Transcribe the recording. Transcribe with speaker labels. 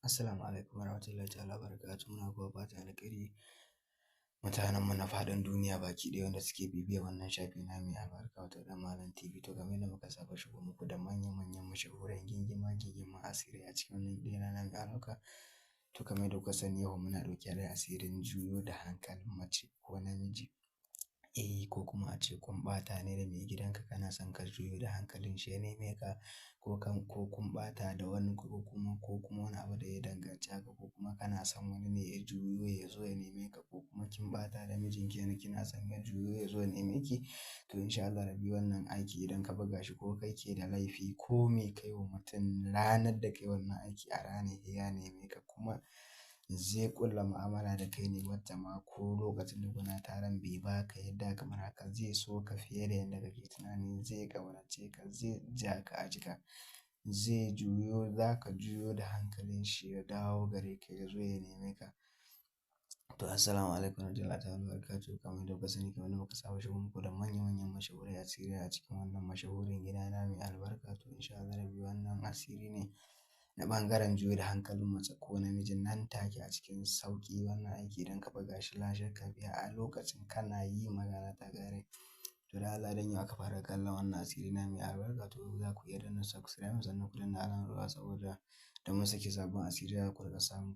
Speaker 1: Assalamu alaikum warahmatullahi ta'ala wabarakatuh. Muna kowa fatan alkhairi. Mutanen mu na faɗin duniya baki ɗaya wanda suke bibiya wannan shafi na mai albarka, wato Dan Malam TV. To, kamar yadda muka saba shigo muku da manya-manyan mashahuran gingima gingima asiri a cikin wannan gida na mai albarka. To, kamar yadda kuka sani, yau muna ɗauke da asirin juyo da hankalin mace ko namiji. Eh, ko kuma a ce kun ɓata ne da maigidanka, kana son ka juyo da hankalin shi ya neme ka, ko kan ko kun ɓata da wani, ko kuma wani abu da ya danganci haka, ko kuma kana son wani ne ya juyo ya zo ya neme ka, ko kuma kin ɓata da mijinki ne, kina son ya juyo ya zo ya neme ki. To, insha Allah rabbi, wannan aiki idan ka buga shi, ko kai ke da laifi ko me kai wa mutum, ranar da kai wannan aiki, a ranar ya neme ka, kuma zai ƙulla mu'amala da kai ne wacce ma ko lokacin da kuna taron bai baka yadda kamar haka. Zai so ka fiye da yadda kake tunani, zai ƙaunace ka, zai ja ka a jika, zai juyo, za ka juyo da hankalin shi ya dawo gare ka, ya zo ya neme ka. To, assalamu alaikum warahmatullahi ta'ala wabarakatuh. Kamar yadda kuka sani, kamar yadda muka saba shigo muku da manya-manyan mashahurai asiri a cikin wannan mashahurin gida na mai albarka. To, insha Allah rabbi, wannan asiri ne na ɓangaren juyo da hankalin mace ko namiji nan take a cikin sauƙi. Wannan aiki idan ka buga shi, la shakka biya a lokacin kana yi, magana ta ƙare. To, da Allah, idan yau aka fara kallon wannan asiri na mai albarka, to za ku iya danna subscribe, sannan ku danna alamar ruwa, saboda da mun saki sabon asiri za ku riƙa samun.